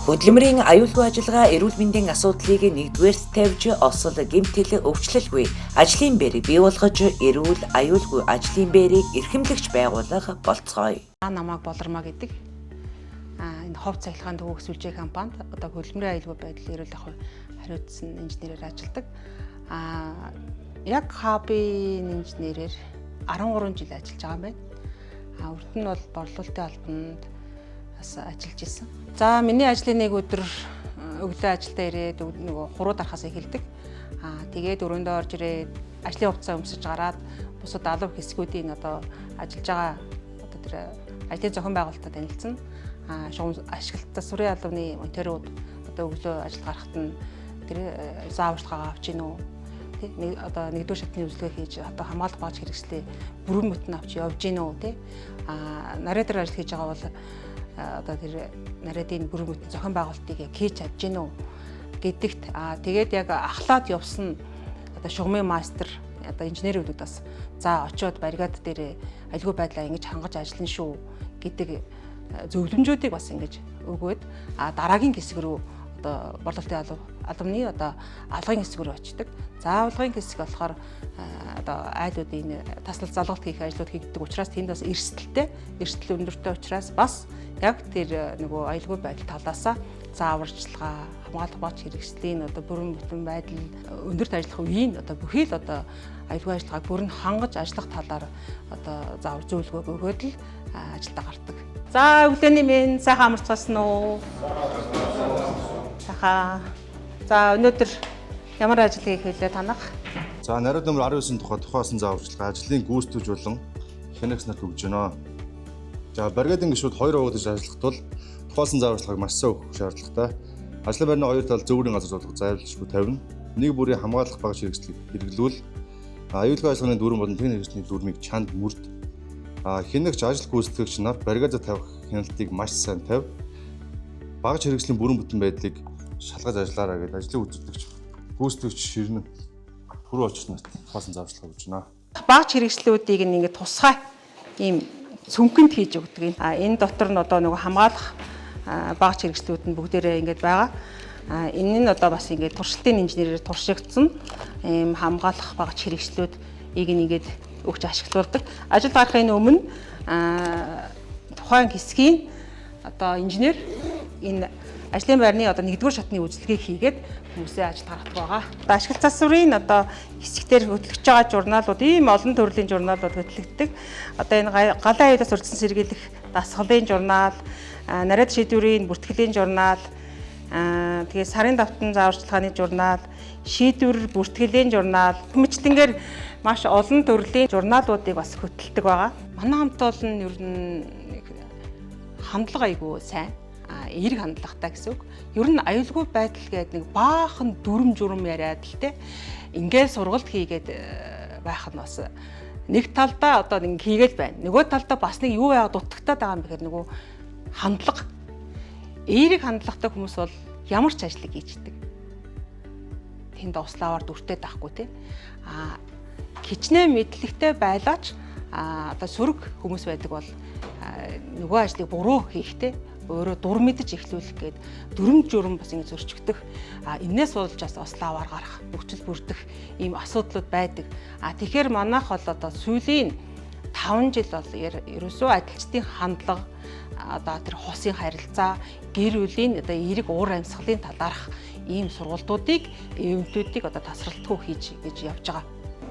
Хөдөлмөрийн аюулгүй ажиллагаа эрүүл мэндийн асуудлыг нэгдүгээрт тавьж осол гэмтэл өвчлөлгүй ажлын байрыг бий болгож эрүүл аюулгүй ажлын байрыг эрхэмлэгч байгууллага болцгоё. Намайг Болормоо гэдэг. Энэ хов цахилгаан төвөг сүлжээ компанид одоо хөдөлмөрийн аюулгүй байдал эрүүл ахуй хариуцсан инженерээр ажилладаг. Яг хабын инженерээр 13 жил ажиллаж байгаа юм байна. Урд нь бол борлуулалтын албанд бас ажиллаж исэн. За миний ажлын нэг өдөр өглөө ажилдаа ирээд нөгөө хуруу дарахаас эхэлдэг. Тэгээд өрөөндөө орж ирээд ажлын хувцас өмсөж гараад бусад алба хэсгүүдийн одоо ажиллаж байгаа одоо тэр ажлын зохион байгуулалтад танилцсан. Шугам ашиглалт засварын албаны мониторууд одоо өглөө ажил гарахад нь тэр зааварчилгаагаа авч гин үү? Тэ нэг одоо нэгдүгээр шатны үзлэгээ хийж одоо хамгаалах багж хэрэгслээ бүрэн бүтэн авч явж гин үү тэ? Нарийн дээр ажил хийж байгаа бол одоо тэр нарийн бүрэн бүтэн зохион байгуулалтыг яг хийж чадж гин үү гэдэгт тэгээд яг ахлаад явсан одоо шугамын мастер одоо инженерүүд бас за очиод баригад дээр аюулгүй байдлаа ингэж хангаж ажиллана шүү гэдэг зөвлөмжүүдийг бас ингэж өгөөд дараагийн хэсэг рүү одоо борлуулалтын албаны одоо алгын хэсэг рүү очдог. За алгын хэсэг болохоор одоо айлуудын таслал залгалт хийх ажлууд хийгддэг учраас тэнд бас эрсдэлтэй, эрсдэл өндөртэй учраас бас яг тэр нөгөө аюулгүй байдал талаасаа зааварчилгаа, хамгаалах багч хэрэгслийн одоо бүрэн бүтэн байдал, өндөрт ажиллах үеийн одоо бүхий л одоо аюулгүй ажиллагааг бүрэн хангаж ажиллах талаар одоо заавар зөвлөгөөг өгөөд л ажилдаа гардаг. За өглөөний минь сайхан амарцгаасан уу? Сайхан. За өнөөдөр ямар ажил хийх вүлээ танах? За нарийн номер 19 тухай тухайсан зааварчилгаа ажлын гүйцэтгэж болон хянагч нарт өгж байна. За бригадын гишүүд хоёр хуваагдаж ажиллах тул тухайлсан зааварчилгааг маш сайн өгөх шаардлагатай. Ажлын байрны хоёр тал зөөврийн газар зурлах зайлшгүй тавина. Нэг бүрийн хамгаалах багж хэрэгслийг хэрэглүүл. Аюулгүй ажиллагааны дүрм болон техник хэрэгслийн дүрмийг чанд мөрд. Хянагч ажил гүйцэтгэгч нар бригадад тавих хяналтыг маш сайн тавь. Багж хэрэгслийн бүрэн бүтэн байдлыг шалгаж ажиллаарай гэдээ ажлын үзүүлэгч гүйцэтгэгч ширнэн түрүү очсноор тухайлсан зааварчилгаа өгж байна. Багж хэрэгслүүдийг ингээд тусгай ийм цүнхэнд хийж өгдөг. Энэ дотор нь одоо нөгөө хамгаалах багж хэрэгслүүд нь бүгдээрээ ингээд байгаа. Энэ нь одоо бас ингээд туршилтын инженерээр туршигдсан ийм хамгаалах багж хэрэгслүүдийг ингээд өгч ашиглуулдаг. Ажил гарахын өмнө тухайн хэсгийн одоо инженер энэ ажлын байрны одоо нэгдүгээр шатны үзлэгийг хийгээд хүмүүсээ ажил гаргадаг байгаа. Одоо ашиглалт засварын одоо хэсэгтэр хөтлөж байгаа журналууд ийм олон төрлийн журналууд хөтлөгддөг. Одоо энэ галын аюулаас урьдчилан сэргийлэх дасгалын журнал, нарийн шийдвэрийн бүртгэлийн журнал, тэгээ сарын давтан зааварчилгааны журнал, шийдвэр бүртгэлийн журнал мэтчилэнгээр маш олон төрлийн журналуудыг бас хөтэлдэг байгаа. Манай хамт олон нь ер нь хандлага айгүй сайн, эерэг хандлагатай гэсэн үг. Ер нь аюулгүй байдал гэдэг нэг баахан дүрм журм яриад л те ингээл сургалт хийгээд байх нь бас нэг талдаа одоо нэг хийгээл байна. Нөгөө талдаа бас нэг юу яагаад дутагтаад байгаа юм бэхээр нөгөө хандлага. Эерэг хандлагатай хүмүүс бол ямар ч ажлыг хийждэг. Тэнд уславаар дүртэй даахгүй те. Хичнээн мэдлэгтэй байлаач одоо сөрөг хүмүүс байдаг бол нөгөө ажлыг буруу хийхтэй өөрөө дур мэдэж эхлүүлэх гээд дүрм журм бас ингэ зөрчигдөх. Энээс болж бас ославаар гарах, нөхцөл бүрдэх ийм асуудлууд байдаг. Тэгэхээр манайх бол одоо сүүлийн 5 жил бол ерөөсөө ажилчдын хандлага, одоо тэр хосын харилцаа, гэр бүлийн одоо эерэг уур амьсгалын талаарх ийм сургалтуудыг, ивентүүдийг одоо тасралтгүй хийж гэж явж байгаа.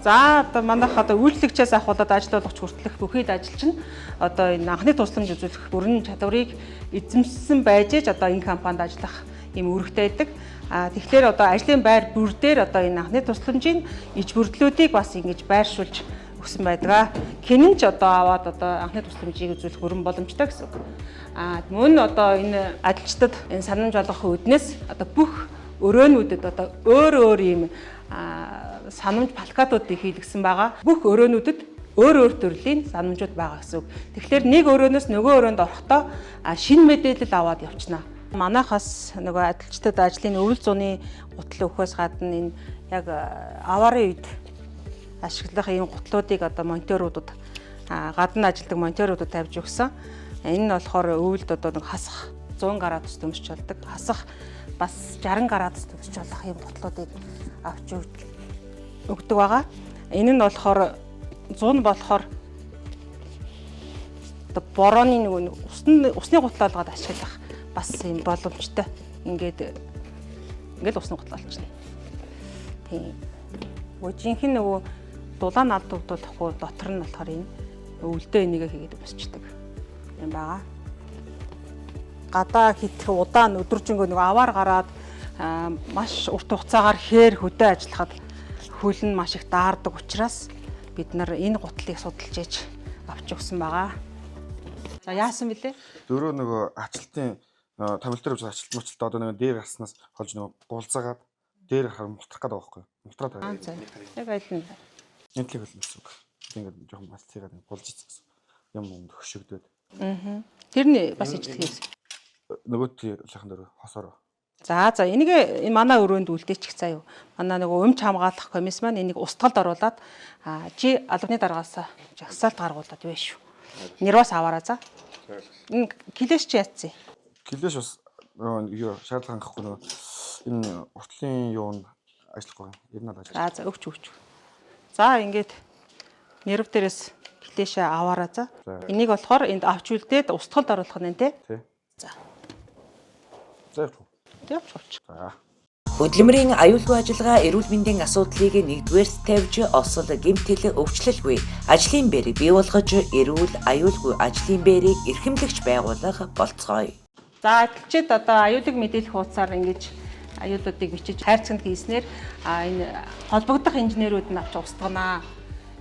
За одоо манайх одоо үйлчлэгчээс ахуулаад ажил болгоч хүртэлх бүхий л ажилч нь одоо энэ анхны тусламж үзүүлэх бүрэн чадварыг эзэмшсэн байж ээж одоо энэ компанид ажиллах ийм үүрэгтэй байдаг. Тэгэхээр одоо ажлын байр бүр дээр одоо энэ анхны тусламжийн иж бүрдлүүдийг бас ингэж байршуулж өгсөн байдаг. Хинэн ч одоо аваад одоо анхны тусламжийг үзүүлэх өрн боломжтой гэсэн үг. Мөн одоо энэ ажилчдад энэ санамж олгох үүднээс одоо бүх өрөөнүүдэд одоо өөр өөр ийм санамж плакатуудыг хийлгэсэн байгаа. Бүх өрөөнүүдэд өөр өөр төрлийн санамжууд байгаа гэсэн үг. Тэгэхээр нэг өрөөнөөс нөгөө өрөөнд орохдоо шинэ мэдээлэл аваад явчихна. Манайхаас нөгөө ажилчдад ажлын өвөл зуны гутал өгөхөөс гадна энэ яг аварын үед ашиглах ийм гутлуудыг одоо мониторуудад гадна ажилладаг мониторуудад тавьж өгсөн. Энэ нь болохоор өвөлд одоо нэг хасах 100 градус төмсч болдог. Хасах бас 60 градус төмсч болох юм гутлуудыг авч өгдөг байгаа. Энэ нь болохоор 100 болохоор одоо борооны нөгөө усны гутлаа болгоод ашиглах бас юм боломжтой. Ингээд ингээл усны гутлаа болчихно. Тийм. Нөгөө жинхэнэ нөгөө дулаан алдагдуулахгүй дотор нь болохоор энэ өвлдөө энийгээ хийгээд өмсчдөг юм байгаа. Гадаа хитгэх удаан өдөржингөө нөгөө аваар гараад маш урт хугацаагаар хээр хөдөө ажиллахад хөл нь маш их даардаг учраас бид нар энэ гутлыг судалж ээж авч өгсөн байгаа. За яасан бilé? Дөрөв нөгөө ачлалтын тавил дээр явж ачлалт мачлалт одоо нөгөө дээр гарснаас холж нөгөө гулзаагаад дээр хар мултрах гэдэг байгаа байхгүй юу? Мултраад байгаа. За. Яг аль нь. Энэ талыг хөлнө гэсэн үг. Ингээд жоохон бас тийгээд гулж ицсэн гэсэн. Юм юм хөшөгдөд. Аа. Тэр нь бас ижлэх юм. Нөгөө талынхан дөрөв хосоор. За за энийг энэ манай өрөөнд үлдээчих заа юу. Манай нөгөө өмч хамгаалах комисс маань энийг устгалд оруулаад чи албаны дараагаас жагсаалт гаргуулад вэ шүү. Нэрвас аваараа за. Энэ клэш чи яатсан? Клэш бас нөгөө юу шаардлага хангахгүй нөгөө энэ уртлын юу нь ажиллахгүй. Ер нь ажил. За за өгч өгч. За ингээд нэрв дээрээс клэшээ аваараа за. Энийг болохоор энд авч үлдээд устгалд оруулах нь тэ. Тий. За. За явчих. Явчих авч. За. Хөдөлмөрийн аюулгүй ажиллагаа эрүүл мэндийн асуудлыг нэгдүгээрт тавьж осол гэмтэл өвчлөлгүй ажлын байрыг бий болгож эрүүл аюулгүй ажлын байрыг эрхэмлэгч байгууллага болцгоё. За адилчид одоо аюулыг мэдээлэх хуудасаар ингэж аюулуудыг бичиж хайрцагт хийснээр энэ холбогдох инженерүүд нь авч устганаа.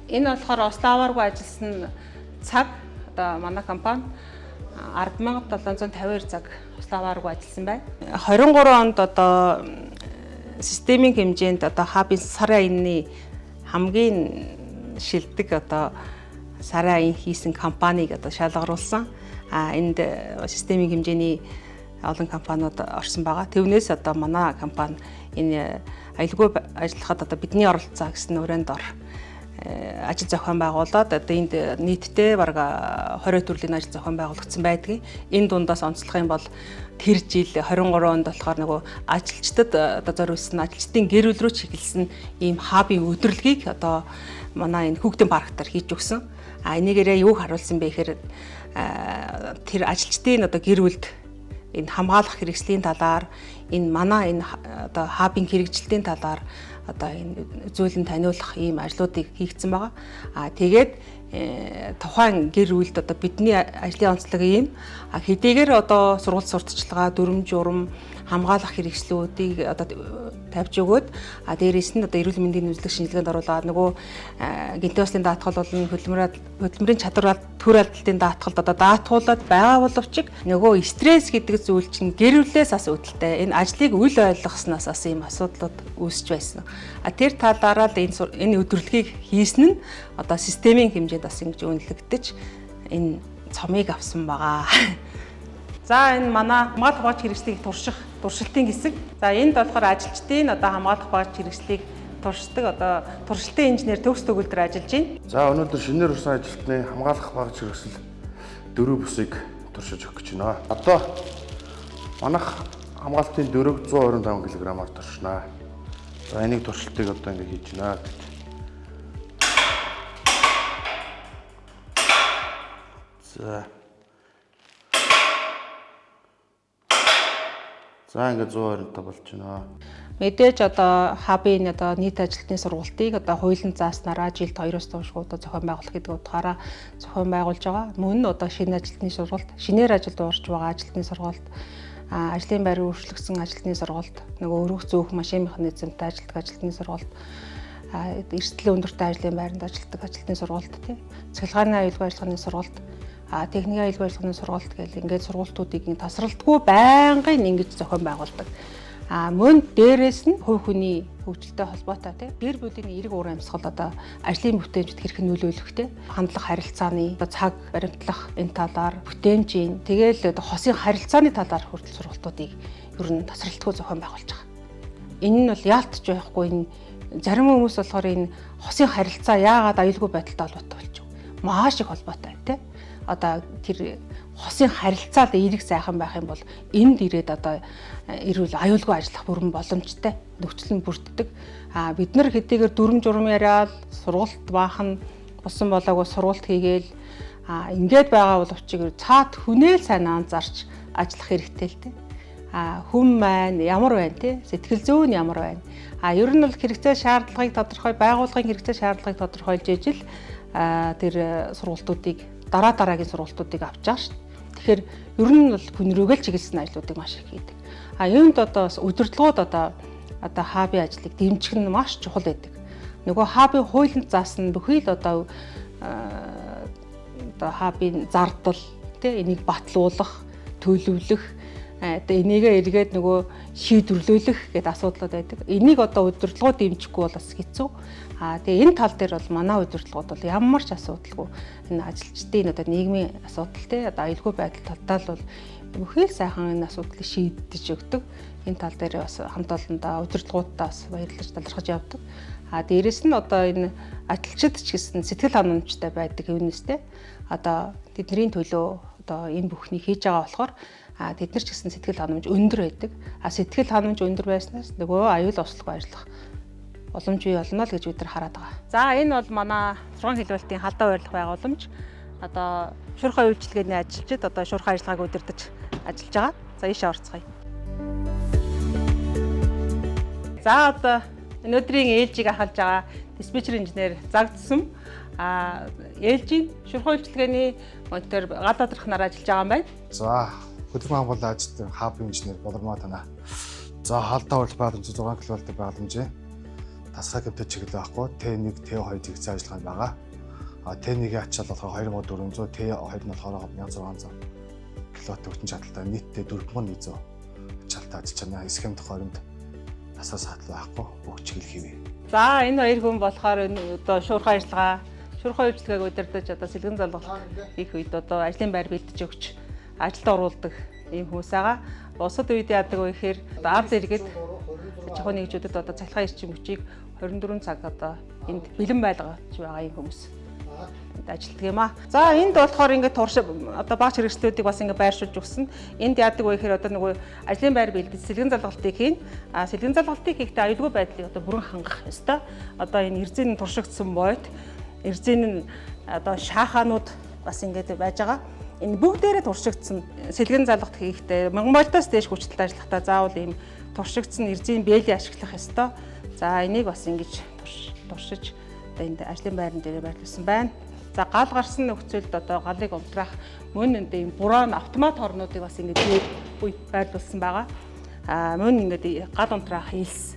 Энэ болохоор ослоовааргүй ажилласан цаг одоо манай компани 10,752 цаг ослоовааргүй ажилласан байна. 23 онд одоо системийн хэмжээнд одоо хабын сарын аяны хамгийн шилдэг одоо сарын аян хийсэн компанийг одоо шалгаруулсан. Энд системийн хэмжээний олон компаниуд орсон байгаа. Тэвнээс одоо манай компани энэ аюулгүй ажиллахад одоо бидний оролцоо гэсэн өрөөнд ор ажил зохион байгуулад одоо энд нийтдээ бараг 20 төрлийн ажил зохион байгуулагдсан байдгийг. Энэ дундаас онцлох юм бол тэр жил 23 онд болохоор нөгөө ажилчдад одоо зориулсан ажилчдын гэр бүл рүү чиглэсэн ийм хабын өдөрлөгийг одоо манай энэ хүүхдийн парктаар хийж өгсөн. Энийгээрээ юу харуулсан бэ гэхээр тэр ажилчдын одоо гэр бүлд энэ хамгаалах хэрэгслийн талаар энэ манай энэ одоо хабын хэрэгжилтийн талаар одоо энэ зүйлэн таниулах ийм ажлуудыг хийгдсэн байгаа. Тэгээд тухайн гэр бүлд одоо бидний ажлын онцлог ийм хэдийгээр одоо сургууль сурталчилгаа, дүрм журм, хамгаалах хэрэгслүүдийг одоо тавьж өгөөд дээрээс нь одоо эрүүл мэндийн үзлэг шинжилгээнд оруулаад нөгөө гэнтийн ослын даатгал болон хөдөлмөрийн чадвар төр алдалтын даатгалд одоо даатгуулад байгаа боловч нөгөө стресс гэдэг зүйл чинь гэр бүлээс бас үүдэлтэй. Энэ ажлыг үл ойлгосноос бас ийм асуудлууд үүсч байсан. Тэр талаараа л энэ өдөрлөгийг хийсэн нь одоо системийн хэмжээнд бас ингэж үнэлэгдэж энэ цомыг авсан байгаа. За энэ манай хамгаалах багц хэрэгслийг турших туршилтын хэсэг. За энд болохоор ажилчдын одоо хамгаалах багц хэрэгслийг туршдаг одоо туршилтын инженер төгс төгөлдөр ажиллаж байна. За өнөөдөр шинээр өрсөн ажилтны хамгаалах багц хэрэгсэл дөрөв бүсийг туршиж өгөх гэж байна. Одоо манайх хамгаалтын дөрөв 125 кг-аар туршнаа. За энийг туршилтыг одоо ингэ хийж байна. За. За ингээд 125 болж байна. Мэдээж одоо хабын одоо нийт ажилтны сургалтыг одоо хуулийн зааснараа жилд 2-оос доош одоо зохион байгуулах гэдэг утгаараа зохион байгуулж байгаа. Мөн нь одоо шинэ ажилтны сургалт, шинээр ажилд орж байгаа ажилтны сургалт, ажлын байр өөрчлөгдсөн ажилтны сургалт, нөгөө өргөх зөөх машин механизмтай ажилтдаг ажилтны сургалт, эрсдэл өндөртэй ажлын байранд ажилтдаг ажилтны сургалт тий. Цахилгааны аюулгүй ажиллагааны сургалт, техникийн аюулгүй ажиллагааны сургалт гэл ингээд сургалтуудыг тасралтгүй байнгын ингэж зохион байгуулдаг. Мөн дээрээс нь хувь хүний хөгжилтэй холбоотой тий гэр бүлийн эерэг уур амьсгал одоо ажлын бүтээмжид хэрхэн нөлөөлөх тий хандлага харилцааны одоо цаг баримтлах энэ талаар бүтээмжийн тэгээл одоо хосын харилцааны талаар хүртэл сургалтуудыг ер нь тасралтгүй зохион байгуулж байгаа. Энэ нь бол яалтч байхгүй энэ зарим хүмүүс болохоор энэ хосын харилцаа яагаад аюулгүй байдалтай холбоотой болчих вэ? маш их холбоотой тий. Одоо тэр хосын харилцаа л эерэг сайхан байх юм бол энд ирээд одоо эрүүл аюулгүй ажиллах бүрэн боломжтой нөхцөл нь бүрддэг. А бид нар хэдийгээр дүрм журм яриад сургалт баахан болсон болоогүй сургалт хийгээл а ингээд байгаа боловч цаад хүнээ л сайн анзаарч ажиллах хэрэгтэй л тий. А хүн маань ямар байна тий, сэтгэл зүйн ямар байна. А ер нь бол хэрэгцээ шаардлагыг тодорхой, байгууллагын хэрэгцээ шаардлагыг тодорхойлж ижил тэр сургалтуудыг дараа дараагийн сургалтуудыг авч байгаа шүү дээ. Тэгэхээр ер нь бол хүн рүүгээ л чиглэсэн ажлуудыг маш их хийдэг. А юунд одоо бас удирдлагууд одоо хабын ажлыг дэмжих нь маш чухал байдаг. Нөгөө хабын хуулинд заасан бүхий л одоо хабын зардал тий, энийг батлуулах, төлөвлөх, одоо энийгээ эргээд нөгөө шийдвэрлүүлэх гэдэг асуудлууд байдаг. Энийг одоо удирдлагууд дэмжихгүй бол бас хэцүү. Аа тэгээ энэ тал дээр бол манай удирдлагууд бол ямар ч асуудалгүй энэ ажилчдын одоо нийгмийн асуудал тий, одоо аюулгүй байдал талдаа л бол бүхий л сайхан энэ асуудлыг шийдэж өгдөг. Энэ тал дээр бас хамт олондоо удирдлагуудаа бас баярлаж талархаж явдаг. А дээрэс нь одоо энэ ажилчид ч гэсэн сэтгэл ханамжтай байдаг юунээс те, одоо тэдний төлөө одоо энэ бүхнийг хийж байгаа болохоор тэд нар ч гэсэн сэтгэл ханамж өндөр байдаг. А сэтгэл ханамж өндөр байснаас нөгөө аюул ослогүй ажиллах боломж бий болно л гэж бид нар хараад байгаа. За энэ бол манай 6 кВт-ийн халдаа байрлах байгууламж. Одоо шуурхай үйлчилгээний ажилчид одоо шуурхай ажиллагааг удирдах ажиллаж байгаа. За ийшээ орцгоё. За одоо өнөөдрийн ээлжийг ахалж байгаа диспетчер инженер Загдсан ээлжийн шуурхай үйлчилгээний монитор гал бадрах нар ажиллаж байгаа юм байна. За хөдөлмөр хамгааллын ажилтан хаб инженер Болормоо танаа. За халдаа байрлах байгууламж 6 кВт байгууламжийн тасгай гэмтэл чиглэл байхгүй Т1, Т2 зэрэгцээ ажиллагаа байгаа. А Т1-ийн ачаал болохоор 2400, Т2 нь болохоор 1600 кВт хүчин чадалтай нийтдээ 4100 ачаалтай ажиллаж байна. Схем тохиромд тасгай саатал байхгүй бүх чиглэл хийвэ. За энэ хоёр хүн болохоор одоо шуурхай ажиллагаа, шуурхай үйлчилгээг удирдах одоо сэлгэн залгалт хийх үед одоо ажлын байр бэлдэж өгч ажилд оруулдаг ийм хүмүүс байгаа. Бусад үед яадаг вэ гэхээр ард иргэд аж ахуйн нэгжүүдэд одоо цахилгаан эрчим хүчийг 24 цаг одоо энд бэлэн байлгаж байгаа ийм хүмүүс ажилладаг юм аа. За энд болохоор ингээд турш одоо багц хэрэгслүүдийг бас ингээд байршуулж өгсөн. Энд яадаг вэ гэхээр одоо нөгөө ажлын байр бэлдэж сэлгэн залгалтыг хийн. А сэлгэн залгалтыг хийхдээ аюулгүй байдлыг одоо бүрэн хангах ёстой. Одоо энэ эрзийн туршигдсан бойт, эрзийн одоо шаахаанууд бас ингээд байж байгаа. Энэ бүгдээрээ туршигдсан сэлгэн залгалт хийхдээ 1000 вольтоос дээш хүчтэй ажиллахдаа заавал ийм туршигдсан эрзийн бээлий ашиглах ёстой. За энийг бас ингэж туршиж одоо энд ажлын байран дээр байрлуулсан байна. За гал гарсан нөхцөлд одоо галыг унтраах мөн энд ийм бураан автомат хорнуудыг бас ингэж байрлуулсан байгаа. А мөн ингээд гал унтраах элс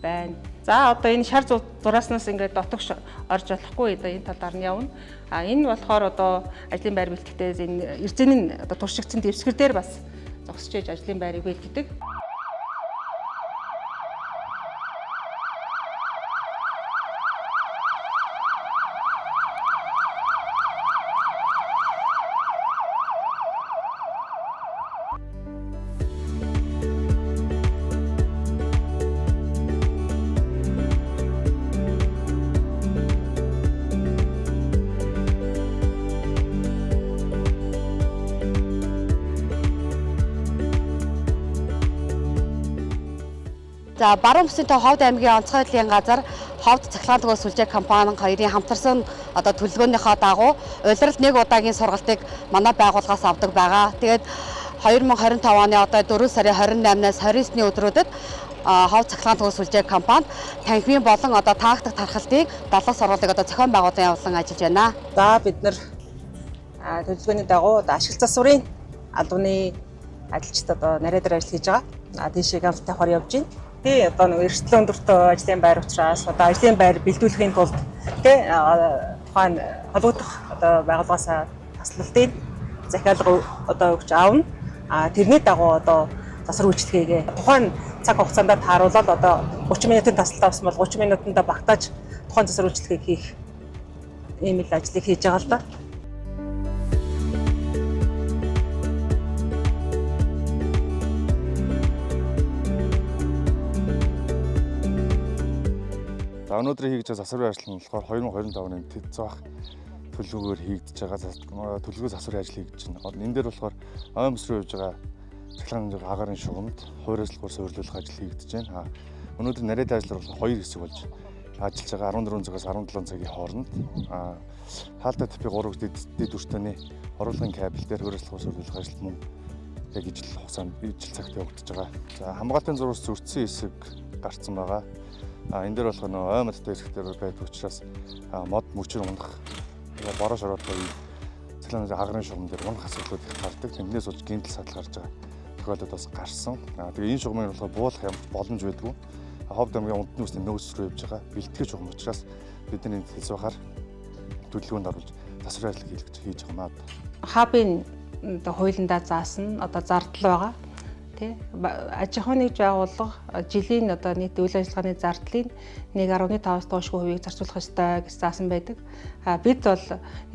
байна. За одоо энэ шар зурааснаас ингээд дотогш орж болохгүй одоо энэ талаар нь явна. А энэ болохоор одоо ажлын байр бэлтгэхдээ энэ эрзэн нь одоо туршигдсан дэвсгэр дээр бас зогсож ээж ажлын байрыг бэлтгэдэг. За баруун бүсийн Ховд аймгийн онцгой байдлын газар Ховд цахилгаан төгөөс сүлжээ компани хоёрын хамтарсан одоо төлөвлөгөөнийхөө дагуу улиралд нэг удаагийн сургалтыг манай байгууллагаас авдаг байгаа. Тэгээд 2025 оны одоо 4 сарын 28-наас 29-ний өдрүүдэд Ховд цахилгаан төгөөс сүлжээ компанид танхимын болон одоо тактик тархалтын даллах сургалтыг одоо зохион байгуулан явуулан ажиллаж байна. За бид нар төлөвлөгөөний дагуу ашиг засварын албаны ажилчид одоо нарийн дээр ажил хийж байгаа. Тийшээ ганц тавихаар явж байна. Тий одоо нэг эрсдэл өндөртэй ажлын байр учраас одоо ажлын байр бэлдүүлэхийн тулд тий тухайн холбогдох одоо байгууллагаас таслалтыг захиалга одоо өгч аавна. А тэрний дагуу одоо засвар үйлчилгээгээ тухайн цаг хугацаанд тааруулаад одоо 30 минутын таслалт авсан бол 30 минутанд багтааж тухайн засвар үйлчилгээг хийх ийм л ажлыг хийж байгаа л да. За өнөөдөр хийж байгаа засварын ажил нь болохоор 2025 оны Тэд зоох төлөвлөгөөр хийгдэж байгаа төлөвлөгөө засварын ажил хийгдэж байна. Энэ дээр болохоор ойн бүс рүү явж байгаа цахилгаан агарын шугамд хуураслахаар суйрлуулах ажил хийгдэж байна. Өнөөдөр нарийн ажил болохоор хоёр хэсэг болж ажиллаж байгаа 14 цагаас 17 цагийн хооронд хаалта ТП 3 дэд өртөөний оруулгын кабель дээр хуураслахаар суйрлуулах ажил мөн яг ижил хугацаанд ижил цагт явагдаж байгаа. За хамгаалтын зурвас зөрчсөн хэсэг гарцсан байгаа. Энэ дээр болохоор нөгөө ой модтой хэсэгтэр байдаг учраас мод мөчөр унах, бороо шороотой цахилгаан агарын шугам дээр унах асуудлууд их гардаг. Тэндээс болж гэмтэл садал гарч байгаа тохиолдол бас гарсан. Тэгээ энэ шугамыг болохоор буулгах ямар ч боломж байдгүй. Ховд аймгийн унтны үсний нөөц рүү явж байгаа бэлтгэж шугам учраас бид нар энд хэлсвахаар төлөвлөгөөнд оруулж засварын ажил хийж байгаа маа. Хабын одоо хуулиндаа заасан одоо зардал байгаа. Тэ аж ахуйн нэгж байгууллага жилийн одоо нийт үйл ажиллагааны зардлын 1.5-аас доошгүй хувийг зарцуулах ёстой гэж заасан байдаг. А бид бол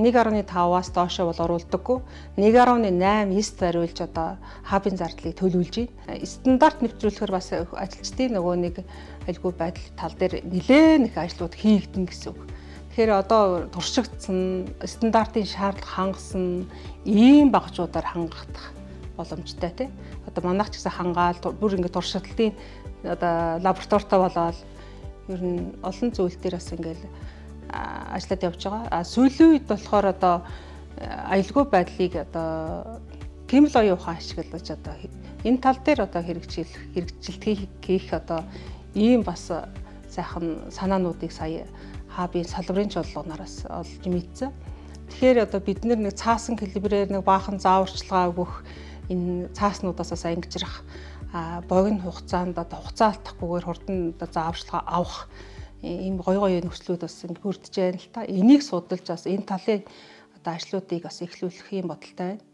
1.5-аас доошоо бол оруулдаггүй. 1.8 9-т бариулж одоо хабын зардлыг төлөвлөж байна. Стандарт нэвтрүүлэхээр бас ажилчдын нөгөө нэг аюулгүй байдал тал дээр нэлээд их ажлууд хийгдэн гэсэн үг. Тэгэхээр одоо туршигдсан, стандартын шаардлага хангасан ийм багажуудаар хангах боломжтой тий. Одоо манайх ч гэсэн хангаал бүр ингээд туршилтын одоо лабораторитой болоод ер нь олон зүйл дээр бас ингээд ажиллаад явж байгаа. А сүүлийн үед болохоор одоо аюулгүй байдлыг одоо гэмэл оюун ухаан ашиглаж одоо энэ тал дээр одоо хэрэгжилтгийг хийх одоо ийм бас сайхан санаануудыг сая хабын салбарын чуулганараас олж мэдсэн. Тэгэхээр одоо бид нэг цаасан хэлбэрээр нэг баахан зааварчилгаа өгөх энэ цааснуудаас ангижрах богино хугацаанд одоо хугацаа алдахгүйгээр хурдан одоо зааварчилгаа авах ийм гоё гоё нөхцлүүд бас ингэ бүрдэж байна л та. Энийг судалж бас энэ талын одоо ажлуудыг бас эхлүүлэх юм бодолтой байна.